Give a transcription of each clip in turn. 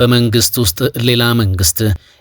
በመንግስት ውስጥ ሌላ መንግስት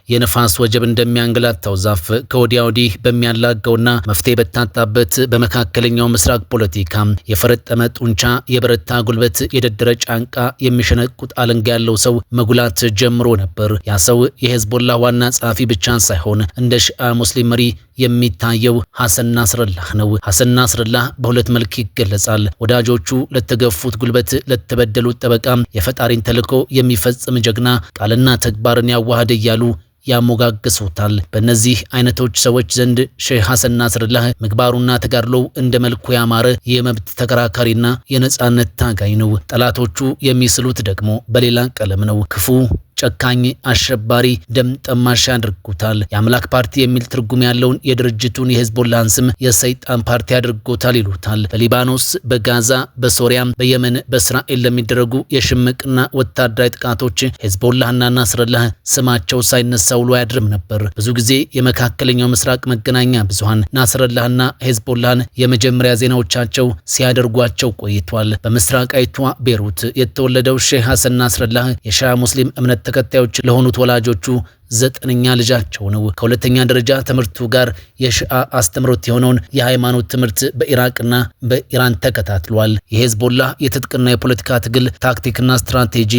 የነፋስ ወጀብ እንደሚያንገላታው ዛፍ ከወዲያ ወዲህ በሚያላገውና መፍትሄ በታጣበት በመካከለኛው ምስራቅ ፖለቲካ የፈረጠመ ጡንቻ፣ የበረታ ጉልበት፣ የደደረ ጫንቃ፣ የሚሸነቁጥ አለንጋ ያለው ሰው መጉላት ጀምሮ ነበር። ያ ሰው የሄዝቦላ ዋና ጸሐፊ ብቻ ሳይሆን እንደ ሺአ ሙስሊም መሪ የሚታየው ሐሰን ናስረላህ ነው። ሐሰን ናስረላህ በሁለት መልክ ይገለጻል። ወዳጆቹ ለተገፉት ጉልበት፣ ለተበደሉት ጠበቃ፣ የፈጣሪን ተልዕኮ የሚፈጽም ጀግና፣ ቃልና ተግባርን ያዋሃደ እያሉ ያሞጋግሱታል። በእነዚህ አይነቶች ሰዎች ዘንድ ሼህ ሐሰን ናስረላህ ምግባሩና ተጋድሎው እንደ መልኩ ያማረ የመብት ተከራካሪና የነጻነት ታጋይ ነው። ጠላቶቹ የሚስሉት ደግሞ በሌላ ቀለም ነው። ክፉ፣ ጨካኝ፣ አሸባሪ፣ ደም ጠማሽ ያድርጉታል። የአምላክ ፓርቲ የሚል ትርጉም ያለውን የድርጅቱን የሄዝቦላህን ስም የሰይጣን ፓርቲ አድርጎታል ይሉታል። በሊባኖስ፣ በጋዛ፣ በሶሪያ፣ በየመን፣ በእስራኤል ለሚደረጉ የሽምቅና ወታደራዊ ጥቃቶች ሄዝቦላህና ናስረላህ ስማቸው ሳይነሳ ውሎ አያድርም ነበር። ብዙ ጊዜ የመካከለኛው ምስራቅ መገናኛ ብዙሃን ናስረላህና ሄዝቦላህን የመጀመሪያ ዜናዎቻቸው ሲያደርጓቸው ቆይቷል። በምስራቃዊቷ ቤሩት የተወለደው ሼህ ሐሰን ናስረላህ የሺዓ ሙስሊም እምነት ተከታዮች ለሆኑት ወላጆቹ 9ኛ ልጃቸው ነው። ከሁለተኛ ደረጃ ትምህርቱ ጋር የሺዓ አስተምህሮት የሆነውን የሃይማኖት ትምህርት በኢራቅና በኢራን ተከታትሏል። የሄዝቦላህ የትጥቅና የፖለቲካ ትግል ታክቲክና ስትራቴጂ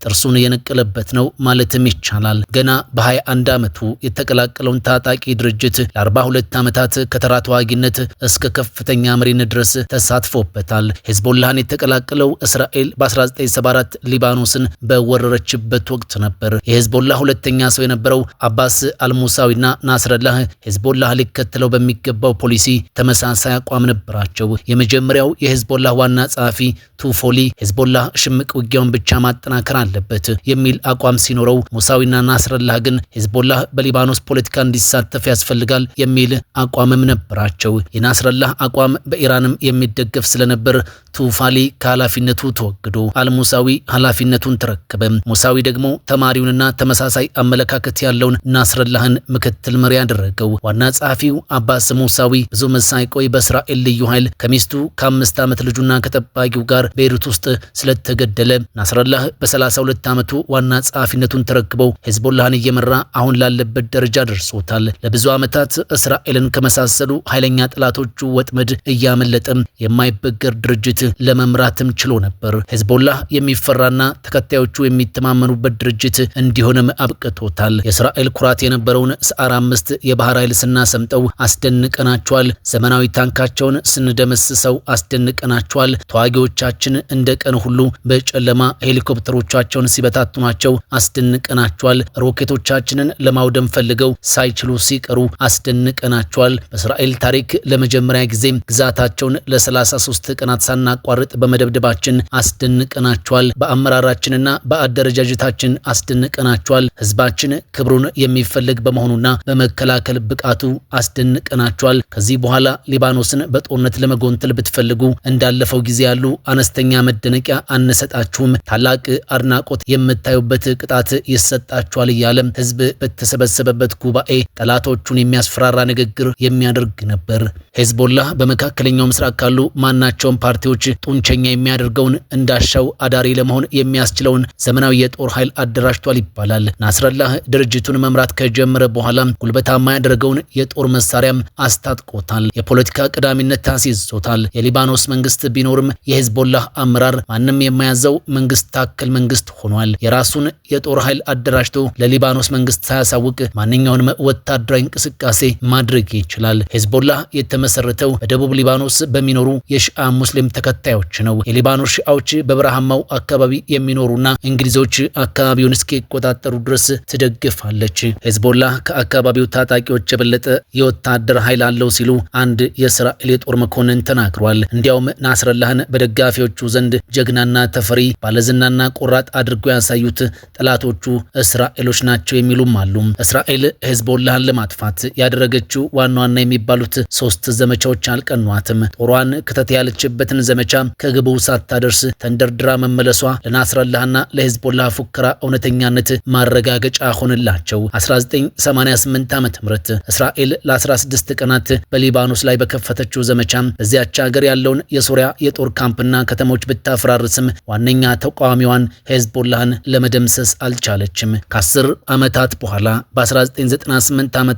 ጥርሱን የነቀለበት ነው ማለትም ይቻላል። ገና በ21 ዓመቱ የተቀላቀለውን ታጣቂ ድርጅት ለ42 ዓመታት ከተራ ተዋጊነት እስከ ከፍተኛ መሪነት ድረስ ተሳትፎበታል። ሄዝቦላህን የተቀላቀለው እስራኤል በ1974 ሊባኖስን በወረረችበት ወቅት ነበር። የሄዝቦላህ ሁለተኛ ሰው የነበረው አባስ አልሙሳዊና ናስረላህ ሄዝቦላህ ሊከተለው በሚገባው ፖሊሲ ተመሳሳይ አቋም ነበራቸው። የመጀመሪያው የሄዝቦላህ ዋና ጸሐፊ ቱፎሊ ሄዝቦላህ ሽምቅ ውጊያውን ብቻ ማጠናከር አለበት የሚል አቋም ሲኖረው፣ ሙሳዊና ናስረላህ ግን ሄዝቦላህ በሊባኖስ ፖለቲካ እንዲሳተፍ ያስፈልጋል የሚል አቋምም ነበራቸው። የናስረላህ አቋም በኢራንም የሚደገፍ ስለነበር ቱፋሊ ከኃላፊነቱ ተወግዶ አልሙሳዊ ኃላፊነቱን ተረከበ። ሙሳዊ ደግሞ ተማሪውንና ተመሳሳይ አመለካከት ያለውን ናስረላህን ምክትል መሪ አደረገው። ዋና ጸሐፊው አባስ ሙሳዊ ብዙም ሳይቆይ በእስራኤል ልዩ ኃይል ከሚስቱ ከ5 ዓመት ልጁና ከጠባቂው ጋር ቤይሩት ውስጥ ስለተገደለ ናስረላህ በ32 ዓመቱ ዋና ጸሐፊነቱን ተረክበው ሄዝቦላህን እየመራ አሁን ላለበት ደረጃ ደርሶታል። ለብዙ ዓመታት እስራኤልን ከመሳሰሉ ኃይለኛ ጠላቶቹ ወጥመድ እያመለጠም የማይበገር ድርጅት ለመምራትም ችሎ ነበር። ሄዝቦላህ የሚፈራና ተከታዮቹ የሚተማመኑበት ድርጅት እንዲሆንም አብቅቶታል። የእስራኤል ኩራት የነበረውን ሰዓር 5 የባህር ኃይል ስናሰምጠው አስደንቀናቸዋል። ዘመናዊ ታንካቸውን ስንደመስሰው አስደንቀናቸዋል። ተዋጊዎቻችን እንደ ቀን ሁሉ በጨለማ ሄሊኮፕተሮቻቸውን ሲበታትኗቸው አስደንቀናቸዋል። ሮኬቶቻችንን ለማውደም ፈልገው ሳይችሉ ሲቀሩ አስደንቀናቸዋል። በእስራኤል ታሪክ ለመጀመሪያ ጊዜ ግዛታቸውን ለ33 ቀናት ሳናቋርጥ በመደብደባችን አስደንቀናቸዋል። በአመራራችንና በአደረጃጀታችን አስደንቀናቸዋል። ህዝባችን ክብሩን የሚፈልግ በመሆኑና በመከላከል ብቃቱ አስደንቀናቸዋል። ከዚህ በኋላ ሊባኖስን በጦርነት ለመጎንተል ብትፈልጉ እንዳለፈው ጊዜ ያሉ አነስተኛ መደነቂያ አንሰጣችሁም፣ ታላቅ አድናቆት የምታዩበት ቅጣት ይሰጣችኋል እያለ ህዝብ በተሰበሰበበት ጉባኤ ጠላቶቹን የሚያስፈራራ ንግግር የሚያደርግ ነበር። ሄዝቦላህ በመካከለኛው ምስራቅ ካሉ ማናቸውም ፓርቲዎች ጡንቸኛ የሚያደርገውን እንዳሻው አዳሪ ለመሆን የሚያስችለውን ዘመናዊ የጦር ኃይል አደራጅቷል ይባላል። ናስረላህ ድርጅቱን መምራት ከጀመረ በኋላ ጉልበታማ ያደረገውን የጦር መሳሪያም አስታጥቆታል። የፖለቲካ ቀዳሚነት ታስይዞታል። የሊባኖስ መንግስት ቢኖርም የሄዝቦላህ አመራር ማንም የማያዘው መንግስት ታከል መንግስት ሆኗል። የራሱን የጦር ኃይል አደራጅቶ ለሊባኖስ መንግስት ሳያሳውቅ ማንኛውንም ወታደራዊ እንቅስቃሴ ማድረግ ይችላል። ሄዝቦላህ የተመሰረተው በደቡብ ሊባኖስ በሚኖሩ የሺአ ሙስሊም ተከታዮች ነው። የሊባኖስ ሺአዎች በበረሃማው አካባቢ የሚኖሩና እንግሊዞች አካባቢውን እስኪቆጣጠሩ ድረስ ትደግፋለች። ሄዝቦላህ ከአካባቢው ታጣቂዎች የበለጠ የወታደር ኃይል አለው ሲሉ አንድ የእስራኤል የጦር መኮንን ተናግሯል። እንዲያውም ናስረላህን በደጋፊዎቹ ዘንድ ጀግናና ተፈሪ፣ ባለዝናና ቆራጥ አድርገው ያሳዩት ጠላቶቹ እስራኤሎች ናቸው የሚሉም አሉ። እስራኤል ሄዝቦላህን ለማጥፋት ያደረገችው ዋና ዋና የሚባሉት 3 ዘመቻዎች አልቀኗትም። ጦሯን ክተት ያለችበትን ዘመቻ ከግቡ ሳታደርስ ተንደርድራ መመለሷ ለናስረላህና ለሄዝቦላህ ፉከራ እውነተኛነት ማረጋገጫ ሆነላቸው። 1988 ዓመተ ምህረት እስራኤል ለ16 ቀናት በሊባኖስ ላይ በከፈተችው ዘመቻ በዚያች ሀገር ያለውን የሶሪያ የጦር ካምፕና ከተሞች ብታፈራርስም ዋነኛ ተቃዋሚዋን ሄዝቦላህን ሄዝቦላህን ለመደምሰስ አልቻለችም። ከ10 ዓመታት በኋላ በ1998 ዓ.ም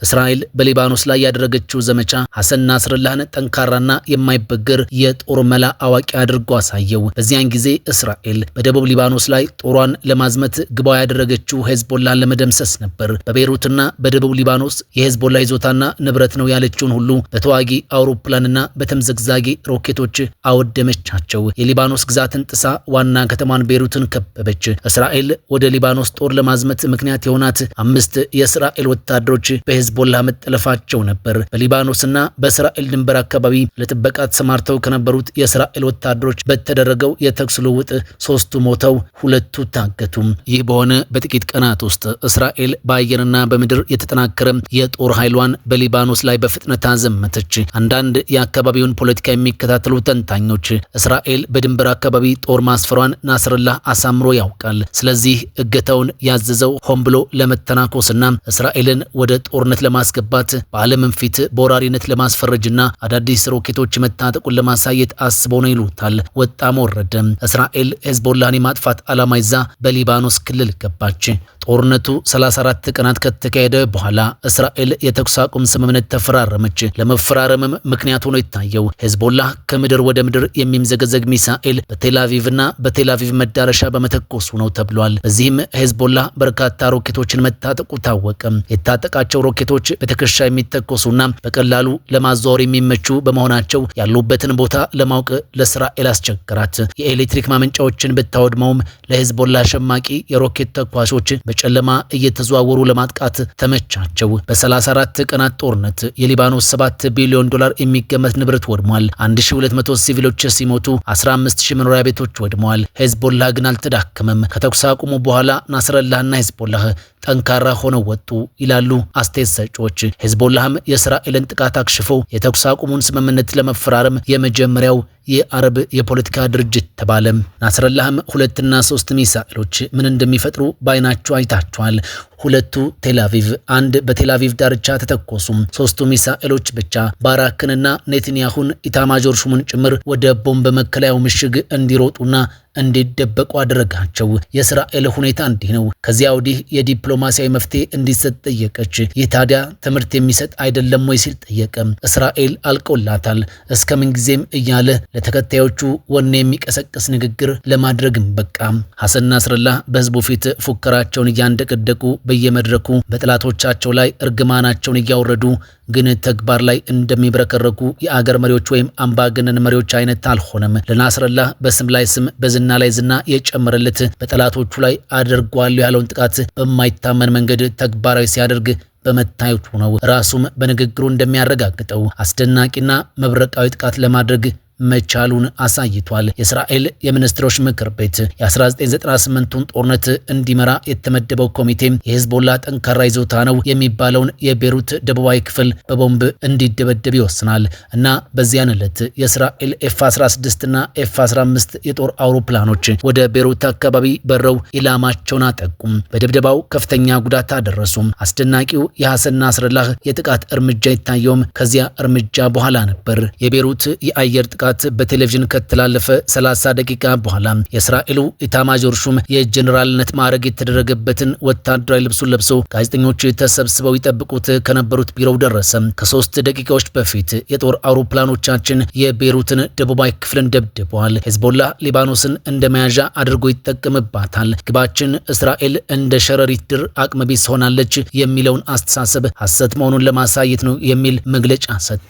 እስራኤል በሊባኖስ ላይ ያደረገችው ዘመቻ ሐሰን ናስርላህን ጠንካራና የማይበገር የጦር መላ አዋቂ አድርጎ አሳየው። በዚያን ጊዜ እስራኤል በደቡብ ሊባኖስ ላይ ጦሯን ለማዝመት ግቧ ያደረገችው ሄዝቦላህን ለመደምሰስ ነበር። በቤይሩትና በደቡብ ሊባኖስ የሄዝቦላ ይዞታና ንብረት ነው ያለችውን ሁሉ በተዋጊ አውሮፕላንና በተምዘግዛጊ ሮኬቶች አወደመቻቸው። የሊባኖስ ግዛትን ጥሳ ዋና ከተማን ቤይሩትን ከበበች። እስራኤል ወደ ሊባኖስ ጦር ለማዝመት ምክንያት የሆናት 5 የእስራኤል ወታደሮች በሄዝቦላ መጠለፋቸው ነበር። በሊባኖስና በእስራኤል ድንበር አካባቢ ለጥበቃ ተሰማርተው ከነበሩት የእስራኤል ወታደሮች በተደረገው የተኩስ ልውውጥ 3ቱ ሞተው 2ቱ ታገቱ። ይህ በሆነ በጥቂት ቀናት ውስጥ እስራኤል በአየርና በምድር የተጠናከረ የጦር ኃይሏን በሊባኖስ ላይ በፍጥነት አዘመተች። አንዳንድ የአካባቢውን ፖለቲካ የሚከታተሉ ተንታኞች እስራኤል በድንበር አካባቢ ጦር ማስፈሯን ናስርላህ አሳምሮ ያውቃል፣ ስለዚህ እገታውን ያዘዘው ሆን ብሎ ለመተናኮስና እስራኤልን ወደ ጦርነት ለማስገባት በዓለምም ፊት በወራሪነት ለማስፈረጅና አዳዲስ ሮኬቶች መታጠቁን ለማሳየት አስቦ ነው ይሉታል። ወጣም ወረደ እስራኤል ሄዝቦላህን የማጥፋት ዓላማ ይዛ በሊባኖስ ክልል ገባች። ጦርነቱ 34 ቀናት ከተካሄደ በኋላ እስራኤል የተኩስ አቁም ስምምነት ተፈራረመች። ለመፈራረምም ምክንያት ሆኖ የታየው ሄዝቦላህ ከምድር ወደ ምድር የሚምዘገዘግ ሚሳኤል በቴላቪቭና በቴላቪቭ መዳረሻ በመተኮሱ ነው ተብሏል። በዚህም ሄዝቦላህ በርካታ ሮኬቶችን መታጠቁ ታወቀ። የታጠቃቸው ሮኬቶች በትከሻ የሚተኮሱና በቀላሉ ለማዘዋወር የሚመቹ በመሆናቸው ያሉበትን ቦታ ለማወቅ ለእስራኤል አስቸገራት። የኤሌክትሪክ ማመንጫዎችን ብታወድመውም ለሄዝቦላህ ሸማቂ የሮኬት ተኳሾች በጨለማ እየተዘዋወሩ ለማጥቃት ተመቻቸው። በ34 ቀናት ጦርነት የሊባኖስ $7 ቢሊዮን የሚገመት ንብረት ወድሟል። 1200 ሲቪሎች ሲሞቱ 15000 መኖሪያ ቤቶች ወድመዋል። ሄዝቦላህ ግን አልተዳከመም። ከተኩስ አቁሙ በኋላ ናስረላህና ሄዝቦላህ ጠንካራ ሆነው ወጡ ይላሉ አስተያየት ሰጪዎች። ሄዝቦላህም የእስራኤልን ጥቃት አክሽፎ የተኩስ አቁሙን ስምምነት ለመፈራረም የመጀመሪያው የአረብ የፖለቲካ ድርጅት ተባለ። ናስረላህም 2 እና 3 ሚሳኤሎች ምን እንደሚፈጥሩ ባይናችሁ አይታችኋል። 2ቱ ቴላቪቭ፣ 1 በቴላቪቭ ዳርቻ ተተኮሱ። 3ቱ ሚሳኤሎች ብቻ ባራክንና ኔትንያሁን ኢታማጆር ሹሙን ጭምር ወደ ቦምብ መከላያው ምሽግ እንዲሮጡና እንዲደበቁ አደረጋቸው። የእስራኤል ሁኔታ እንዲህ ነው። ከዚያ ወዲህ የዲፕሎማሲያዊ መፍትሄ እንዲሰጥ ጠየቀች። ይህ ታዲያ ትምህርት የሚሰጥ አይደለም ወይ ሲል ጠየቀ። እስራኤል አልቆላታል እስከ ምን ጊዜም እያለ ለተከታዮቹ ወኔ የሚቀሰቅስ ንግግር ለማድረግም በቃ። ሐሰን ናስረላህ በህዝቡ ፊት ፉከራቸውን እያንደቀደቁ በየመድረኩ በጠላቶቻቸው ላይ እርግማናቸውን እያወረዱ ግን ተግባር ላይ እንደሚብረከረኩ የአገር መሪዎች ወይም አምባገነን መሪዎች አይነት አልሆነም። ለናስረላህ በስም ላይ ስም በዝና ላይ ዝና የጨመረለት በጠላቶቹ ላይ አድርጓል ያለውን ጥቃት በማይታመን መንገድ ተግባራዊ ሲያደርግ በመታየቱ ነው። ራሱም በንግግሩ እንደሚያረጋግጠው አስደናቂና መብረቃዊ ጥቃት ለማድረግ መቻሉን አሳይቷል። የእስራኤል የሚኒስትሮች ምክር ቤት የ1998ቱን ጦርነት እንዲመራ የተመደበው ኮሚቴ የሄዝቦላ ጠንካራ ይዞታ ነው የሚባለውን የቤሩት ደቡባዊ ክፍል በቦምብ እንዲደበደብ ይወስናል እና በዚያን ዕለት የእስራኤል F-16 እና F-15 የጦር አውሮፕላኖች ወደ ቤሩት አካባቢ በረው ኢላማቸውን አጠቁም። በድብደባው ከፍተኛ ጉዳት አደረሱ። አስደናቂው የሐሰን ናስረላህ የጥቃት እርምጃ የታየውም ከዚያ እርምጃ በኋላ ነበር። የቤሩት የአየር ጥቃት በቴሌቪዥን ከተላለፈ 30 ደቂቃ በኋላ የእስራኤሉ ኢታማጆር ሹም የጀነራልነት ማዕረግ የተደረገበትን ወታደራዊ ልብሱን ለብሶ ጋዜጠኞች ተሰብስበው ይጠብቁት ከነበሩት ቢሮው ደረሰ። ከ3 ደቂቃዎች በፊት የጦር አውሮፕላኖቻችን የቤሩትን ደቡባዊ ክፍልን ደብድበዋል። ሄዝቦላ ሊባኖስን እንደ መያዣ አድርጎ ይጠቀምባታል። ግባችን እስራኤል እንደ ሸረሪት ድር አቅመቢስ ሆናለች የሚለውን አስተሳሰብ ሐሰት መሆኑን ለማሳየት ነው የሚል መግለጫ ሰጠ።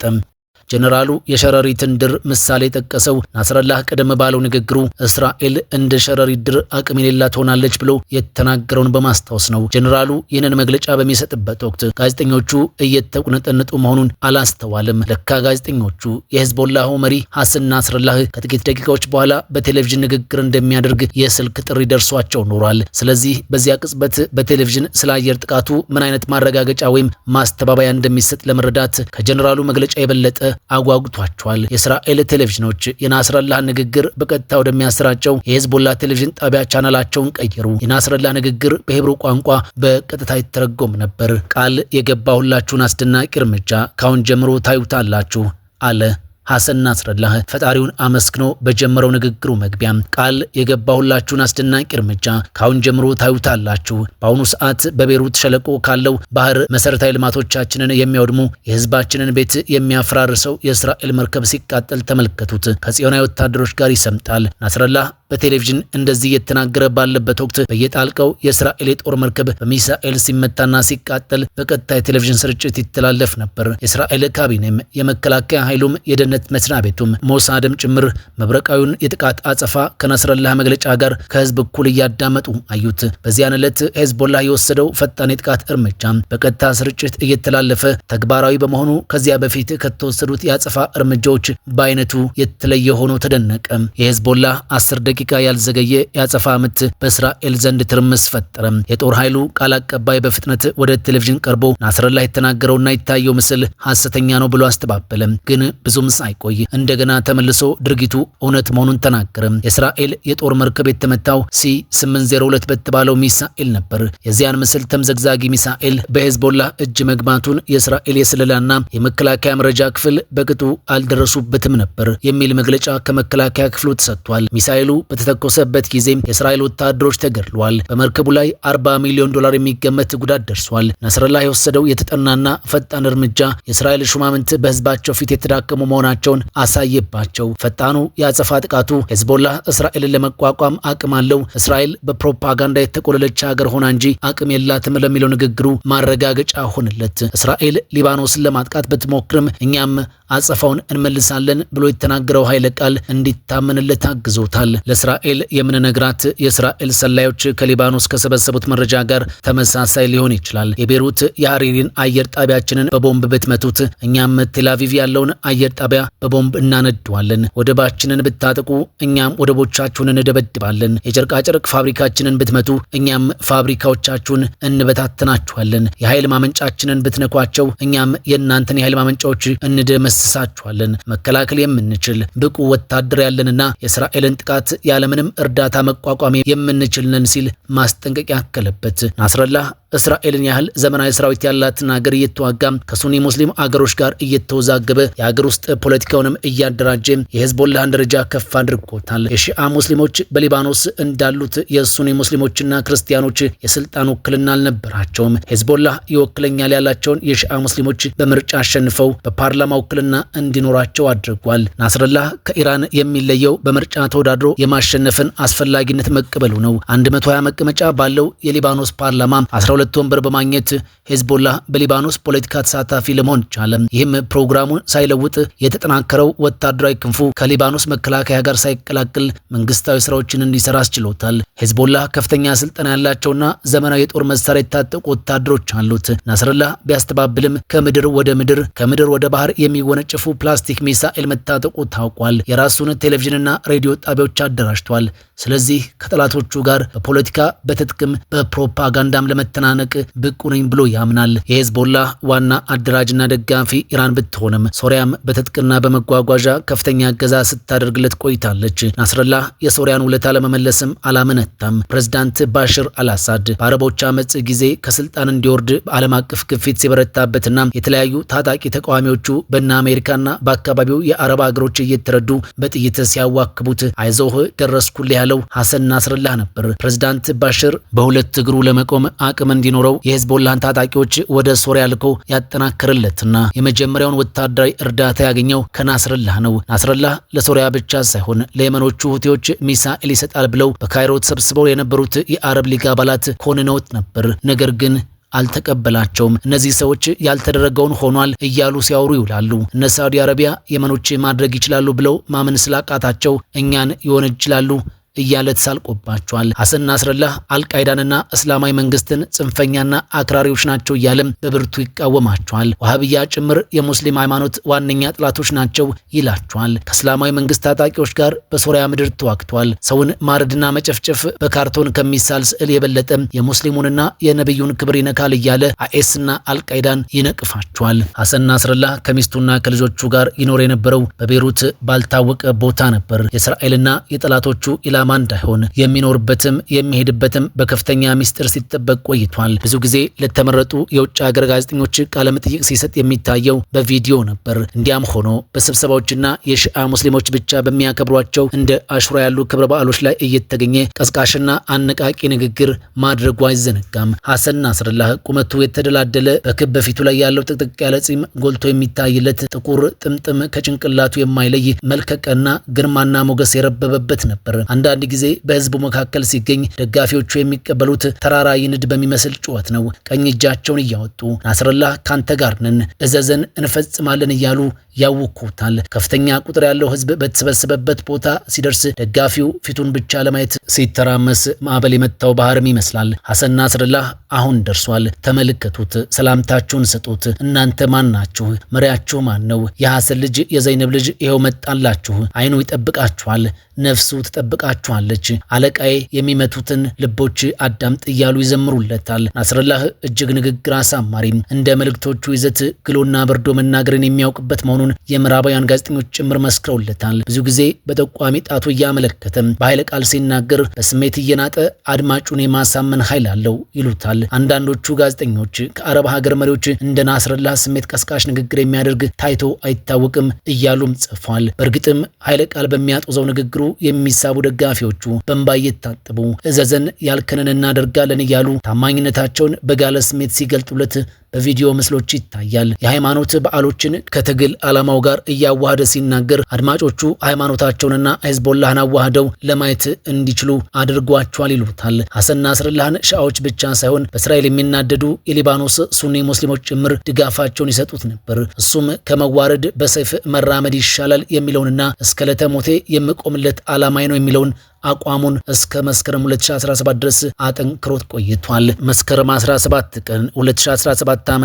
ጀነራሉ የሸረሪትን ድር ምሳሌ ጠቀሰው። ናስረላህ ቀደም ባለው ንግግሩ እስራኤል እንደ ሸረሪት ድር አቅም የሌላት ሆናለች ብሎ የተናገረውን በማስታወስ ነው። ጀነራሉ ይህንን መግለጫ በሚሰጥበት ወቅት ጋዜጠኞቹ እየተቁነጠነጡ መሆኑን አላስተዋልም። ለካ ጋዜጠኞቹ የሄዝቦላሁ መሪ ሐሰን ናስረላህ ከጥቂት ደቂቃዎች በኋላ በቴሌቪዥን ንግግር እንደሚያደርግ የስልክ ጥሪ ደርሷቸው ኖሯል። ስለዚህ በዚያ ቅጽበት በቴሌቪዥን ስለ አየር ጥቃቱ ምን አይነት ማረጋገጫ ወይም ማስተባበያ እንደሚሰጥ ለመረዳት ከጀነራሉ መግለጫ የበለጠ አጓጉቷቸዋል። የእስራኤል ቴሌቪዥኖች የናስረላህ ንግግር በቀጥታ ወደሚያሰራጨው የሄዝቦላ ቴሌቪዥን ጣቢያ ቻናላቸውን ቀየሩ። የናስረላህ ንግግር በሂብሩ ቋንቋ በቀጥታ ይተረጎም ነበር። ቃል የገባሁላችሁን አስደናቂ እርምጃ ካሁን ጀምሮ ታዩታላችሁ አለ ሐሰን ናስረላህ ፈጣሪውን አመስግኖ በጀመረው ንግግሩ መግቢያ ቃል የገባሁላችሁን አስደናቂ እርምጃ ካሁን ጀምሮ ታዩታላችሁ። በአሁኑ ሰዓት በቤሩት ሸለቆ ካለው ባህር መሰረታዊ ልማቶቻችንን የሚያወድሙ የህዝባችንን ቤት የሚያፈራርሰው የእስራኤል መርከብ ሲቃጠል ተመልከቱት። ከጽዮናዊ ወታደሮች ጋር ይሰምጣል። ናስረላህ በቴሌቪዥን እንደዚህ እየተናገረ ባለበት ወቅት በየጣልቀው የእስራኤል የጦር መርከብ በሚሳኤል ሲመታና ሲቃጠል በቀጥታ የቴሌቪዥን ስርጭት ይተላለፍ ነበር። የእስራኤል ካቢኔም፣ የመከላከያ ኃይሉም፣ የደህንነት መስሪያ ቤቱም፣ ሞሳድም ጭምር መብረቃዊውን የጥቃት አጸፋ ከናስረላህ መግለጫ ጋር ከህዝብ እኩል እያዳመጡ አዩት። በዚያን ዕለት ሄዝቦላህ የወሰደው ፈጣን የጥቃት እርምጃ በቀጥታ ስርጭት እየተላለፈ ተግባራዊ በመሆኑ ከዚያ በፊት ከተወሰዱት የአጸፋ እርምጃዎች በአይነቱ የተለየ ሆኖ ተደነቀ። የሄዝቦላህ 10 ደቂቃ ያልዘገየ የአጸፋ ምት በእስራኤል ዘንድ ትርምስ ፈጠረ። የጦር ኃይሉ ቃል አቀባይ በፍጥነት ወደ ቴሌቪዥን ቀርቦ ናስረላህ የተናገረውና የታየው ምስል ሐሰተኛ ነው ብሎ አስተባበለ። ግን ብዙም ሳይቆይ እንደገና ተመልሶ ድርጊቱ እውነት መሆኑን ተናገረ። የእስራኤል የጦር መርከብ የተመታው C802 በተባለው ሚሳኤል ነበር። የዚያን ምስል ተምዘግዛጊ ሚሳኤል በሄዝቦላህ እጅ መግባቱን የእስራኤል የስለላና የመከላከያ መረጃ ክፍል በቅጡ አልደረሱበትም ነበር የሚል መግለጫ ከመከላከያ ክፍሉ ተሰጥቷል። ሚሳኤሉ በተተኮሰበት ጊዜ የእስራኤል ወታደሮች ተገድለዋል። በመርከቡ ላይ $40 ሚሊዮን የሚገመት ጉዳት ደርሷል። ናስረላህ የወሰደው የተጠናና ፈጣን እርምጃ የእስራኤል ሹማምንት በህዝባቸው ፊት የተዳከሙ መሆናቸውን አሳየባቸው። ፈጣኑ የአጸፋ ጥቃቱ ሄዝቦላህ እስራኤልን ለመቋቋም አቅም አለው፣ እስራኤል በፕሮፓጋንዳ የተቆለለች ሀገር ሆና እንጂ አቅም የላትም ለሚለው ንግግሩ ማረጋገጫ ሆነለት። እስራኤል ሊባኖስን ለማጥቃት ብትሞክርም እኛም አጸፋውን እንመልሳለን ብሎ የተናገረው ኃይለ ቃል እንዲታመንለት አግዞታል። ለእስራኤል የምንነግራት የእስራኤል ሰላዮች ከሊባኖስ ከሰበሰቡት መረጃ ጋር ተመሳሳይ ሊሆን ይችላል። የቤሩት የሐሪሪን አየር ጣቢያችንን በቦምብ ብትመቱት እኛም ቴልአቪቭ ያለውን አየር ጣቢያ በቦምብ እናነደዋለን። ወደባችንን ብታጠቁ እኛም ወደቦቻችሁን እንደበድባለን። የጨርቃጨርቅ ፋብሪካችንን ብትመቱ እኛም ፋብሪካዎቻችሁን እንበታተናችኋለን። የኃይል ማመንጫችንን ብትነኳቸው እኛም የእናንተን የኃይል ማመንጫዎች እንደመስሳችኋለን። መከላከል የምንችል ብቁ ወታደር ያለንና የእስራኤልን ጥቃት ያለምንም እርዳታ መቋቋም የምንችል ነን ሲል ማስጠንቀቂያ አከለበት። ናስረላህ እስራኤልን ያህል ዘመናዊ ሰራዊት ያላትን ሀገር እየተዋጋ ከሱኒ ሙስሊም አገሮች ጋር እየተወዛገበ የሀገር ውስጥ ፖለቲካውንም እያደራጀ የሄዝቦላህን ደረጃ ከፍ አድርጎታል። የሺአ ሙስሊሞች በሊባኖስ እንዳሉት የሱኒ ሙስሊሞችና ክርስቲያኖች የስልጣን ውክልና አልነበራቸውም። ሄዝቦላህ ይወክለኛል ያላቸውን የሺአ ሙስሊሞች በምርጫ አሸንፈው በፓርላማ ውክልና እንዲኖራቸው አድርጓል። ናስረላህ ከኢራን የሚለየው በምርጫ ተወዳድሮ የማሸነፍን አስፈላጊነት መቀበሉ ነው። 120 መቀመጫ ባለው የሊባኖስ ፓርላማ 12 ወንበር በማግኘት ሄዝቦላህ በሊባኖስ ፖለቲካ ተሳታፊ ለመሆን ቻለ። ይህም ፕሮግራሙን ሳይለውጥ የተጠናከረው ወታደራዊ ክንፉ ከሊባኖስ መከላከያ ጋር ሳይቀላቅል መንግስታዊ ስራዎችን እንዲሰራ አስችሎታል። ሄዝቦላህ ከፍተኛ ስልጠና ያላቸውና ዘመናዊ የጦር መሳሪያ የታጠቁ ወታደሮች አሉት። ናስረላህ ቢያስተባብልም ከምድር ወደ ምድር፣ ከምድር ወደ ባህር የሚወነጨፉ ባሊስቲክ ሚሳኤል መታጠቁ ታውቋል። የራሱን ቴሌቪዥንና ሬዲዮ ጣቢያዎች አደራጅቷል። ስለዚህ ከጠላቶቹ ጋር በፖለቲካ፣ በትጥቅም፣ በፕሮፓጋንዳም ለመተናነቅ ብቁ ነኝ ብሎ ያምናል። የሄዝቦላህ ዋና አደራጅና ደጋፊ ኢራን ብትሆንም ሶሪያም በትጥቅና በመጓጓዣ ከፍተኛ እገዛ ስታደርግለት ቆይታለች። ናስረላህ የሶሪያን ውለታ ለመመለስም አላመነታም። ፕሬዝዳንት ባሽር አልአሳድ በአረቦች አመፅ ጊዜ ከስልጣን እንዲወርድ በዓለም አቀፍ ግፊት ሲበረታበትና የተለያዩ ታጣቂ ተቃዋሚዎቹ በእነ አሜሪካና በአካባቢው የአረብ ሀገሮች እየተረዱ በጥይት ሲያዋክቡት አይዞህ ደረስኩልህ ያለው ሐሰን ናስረላህ ነበር። ፕሬዝዳንት ባሽር በሁለት እግሩ ለመቆም አቅም እንዲኖረው የሄዝቦላህን ታጣቂዎች ወደ ሶሪያ ልኮ ያጠናከረለትና የመጀመሪያውን ወታደራዊ እርዳታ ያገኘው ከናስረላህ ነው። ናስረላህ ለሶሪያ ብቻ ሳይሆን ለየመኖቹ ሁቲዎች ሚሳኤል ይሰጣል ብለው በካይሮ ተሰብስበው የነበሩት የአረብ ሊግ አባላት ኮንነውት ነበር። ነገር ግን አልተቀበላቸውም። እነዚህ ሰዎች ያልተደረገውን ሆኗል እያሉ ሲያወሩ ይውላሉ። እነ ሳዑዲ አረቢያ የመኖች ማድረግ ይችላሉ ብለው ማመን ስላቃታቸው እኛን ይወነጅላሉ እያለ ተሳልቆባቸዋል። ሐሰን ናስረላህ አልቃይዳንና እስላማዊ መንግስትን ጽንፈኛና አክራሪዎች ናቸው እያለም በብርቱ ይቃወማቸዋል። ዋሃብያ ጭምር የሙስሊም ሃይማኖት ዋነኛ ጠላቶች ናቸው ይላቸዋል። ከእስላማዊ መንግስት ታጣቂዎች ጋር በሶሪያ ምድር ተዋግቷል። ሰውን ማረድና መጨፍጨፍ በካርቶን ከሚሳል ስዕል የበለጠ የሙስሊሙንና የነብዩን ክብር ይነካል እያለ አይኤስና አልቃይዳን ይነቅፋቸዋል። ሐሰን ናስረላህ ከሚስቱና ከልጆቹ ጋር ይኖር የነበረው በቤሩት ባልታወቀ ቦታ ነበር። የእስራኤልና የጠላቶቹ ኢላማ ኢላማ እንዳይሆን የሚኖርበትም የሚሄድበትም በከፍተኛ ሚስጥር ሲጠበቅ ቆይቷል። ብዙ ጊዜ ለተመረጡ የውጭ ሀገር ጋዜጠኞች ቃለ መጠይቅ ሲሰጥ የሚታየው በቪዲዮ ነበር። እንዲያም ሆኖ በስብሰባዎችና የሺአ ሙስሊሞች ብቻ በሚያከብሯቸው እንደ አሹራ ያሉ ክብረ በዓሎች ላይ እየተገኘ ቀስቃሽና አነቃቂ ንግግር ማድረጉ አይዘነጋም። ሐሰን ናስረላህ ቁመቱ የተደላደለ፣ በክብ ፊቱ ላይ ያለው ጥቅጥቅ ያለ ጺም ጎልቶ የሚታይለት፣ ጥቁር ጥምጥም ከጭንቅላቱ የማይለይ መልከቀና ግርማና ሞገስ የረበበበት ነበር። አንዳንድ ጊዜ በህዝቡ መካከል ሲገኝ ደጋፊዎቹ የሚቀበሉት ተራራ ይንድ በሚመስል ጩኸት ነው። ቀኝ እጃቸውን እያወጡ "ናስረላህ ካንተ ጋር ነን፣ እዘዘን እንፈጽማለን" እያሉ ያውኩታል። ከፍተኛ ቁጥር ያለው ህዝብ በተሰበሰበበት ቦታ ሲደርስ ደጋፊው ፊቱን ብቻ ለማየት ሲተራመስ ማዕበል የመታው ባህርም ይመስላል። ሐሰን ናስረላህ አሁን ደርሷል። ተመልከቱት፣ ሰላምታችሁን ስጡት። እናንተ ማን ናችሁ? መሪያችሁ ማን ነው? የሐሰን ልጅ የዘይነብ ልጅ ይኸው መጣላችሁ። አይኑ ይጠብቃችኋል፣ ነፍሱ ትጠብቃችኋለች። አለቃዬ የሚመቱትን ልቦች አዳምጥ እያሉ ይዘምሩለታል። ናስረላህ እጅግ ንግግር አሳማሪ፣ እንደ መልእክቶቹ ይዘት ግሎና በርዶ መናገርን የሚያውቅበት መሆኑን የምዕራባውያን ጋዜጠኞች ጭምር መስክረውለታል። ብዙ ጊዜ በጠቋሚ ጣቱ እያመለከተ በኃይለ ቃል ሲናገር በስሜት እየናጠ አድማጩን የማሳመን ኃይል አለው ይሉታል። አንዳንዶቹ ጋዜጠኞች ከአረብ ሀገር መሪዎች እንደ ናስረላህ ስሜት ቀስቃሽ ንግግር የሚያደርግ ታይቶ አይታወቅም እያሉም ጽፏል። በእርግጥም ኃይለ ቃል በሚያጦዘው ንግግሩ የሚሳቡ ደጋፊዎቹ በእንባ እየታጠቡ "እዘዘን፣ ያልከንን እናደርጋለን" እያሉ ታማኝነታቸውን በጋለ ስሜት ሲገልጡለት በቪዲዮ ምስሎች ይታያል። የሃይማኖት በዓሎችን ከትግል ዓላማው ጋር እያዋሃደ ሲናገር አድማጮቹ ሃይማኖታቸውንና ሂዝቦላህን አዋህደው ለማየት እንዲችሉ አድርጓቸዋል ይሉታል። ሐሰን ናስረላህን ሺዓዎች ብቻ ሳይሆን በእስራኤል የሚናደዱ የሊባኖስ ሱኒ ሙስሊሞች ጭምር ድጋፋቸውን ይሰጡት ነበር። እሱም ከመዋረድ በሰይፍ መራመድ ይሻላል የሚለውንና እስከ ለተሞቴ የምቆምለት ዓላማዬ ነው የሚለውን አቋሙን እስከ መስከረም 2017 ድረስ አጠንክሮት ቆይቷል። መስከረም 17 ቀን 2017 ዓ.ም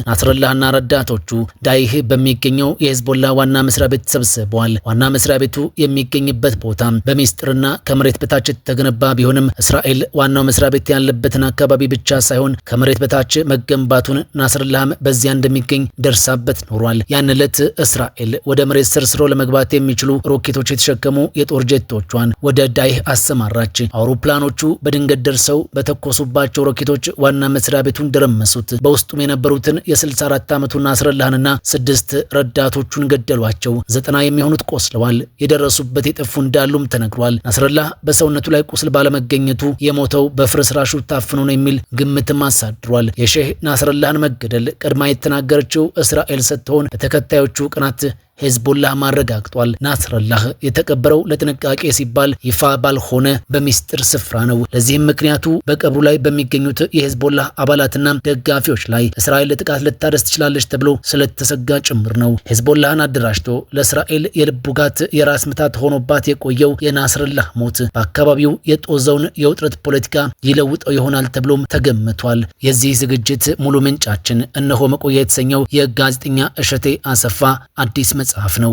ናስረላህና ረዳቶቹ ዳይህ በሚገኘው የሂዝቦላ ዋና መስሪያ ቤት ተሰብስበዋል። ዋና መስሪያ ቤቱ የሚገኝበት ቦታ በሚስጥርና ከመሬት በታች የተገነባ ቢሆንም እስራኤል ዋናው መስሪያ ቤት ያለበትን አካባቢ ብቻ ሳይሆን ከመሬት በታች መገንባቱን፣ ናስረላህም በዚያ እንደሚገኝ ደርሳበት ኖሯል። ያን ዕለት እስራኤል ወደ መሬት ሰርስሮ ለመግባት የሚችሉ ሮኬቶች የተሸከሙ የጦር ጀቶቿን ወደ ዳይህ አሰማራች። አውሮፕላኖቹ በድንገት ደርሰው በተኮሱባቸው ሮኬቶች ዋና መስሪያ ቤቱን ደረመሱት። በውስጡም የነበሩትን የ64 ዓመቱ ናስረላህንና 6 ረዳቶቹን ገደሏቸው። 90 የሚሆኑት ቆስለዋል። የደረሱበት የጠፉ እንዳሉም ተነግሯል። ናስረላህ በሰውነቱ ላይ ቁስል ባለመገኘቱ የሞተው በፍርስራሹ ታፍኖ ነው የሚል ግምትም አሳድሯል። የሼህ ናስረላህን መገደል ቀድማ የተናገረችው እስራኤል ስትሆን በተከታዮቹ ቀናት ሄዝቦላህ አረጋግጧል። ናስረላህ የተቀበረው ለጥንቃቄ ሲባል ይፋ ባልሆነ በሚስጥር ስፍራ ነው። ለዚህም ምክንያቱ በቀብሩ ላይ በሚገኙት የሄዝቦላህ አባላትና ደጋፊዎች ላይ እስራኤል ጥቃት ልታደርስ ትችላለች ተብሎ ስለተሰጋ ጭምር ነው። ሄዝቦላህን አደራጅቶ ለእስራኤል የልብ ውጋት፣ የራስ ምታት ሆኖባት የቆየው የናስረላህ ሞት በአካባቢው የጦዘውን የውጥረት ፖለቲካ ይለውጠው ይሆናል ተብሎም ተገምቷል። የዚህ ዝግጅት ሙሉ ምንጫችን እነሆ መቆያ የተሰኘው የጋዜጠኛ እሸቴ አሰፋ አዲስ መጽሐፍ ነው።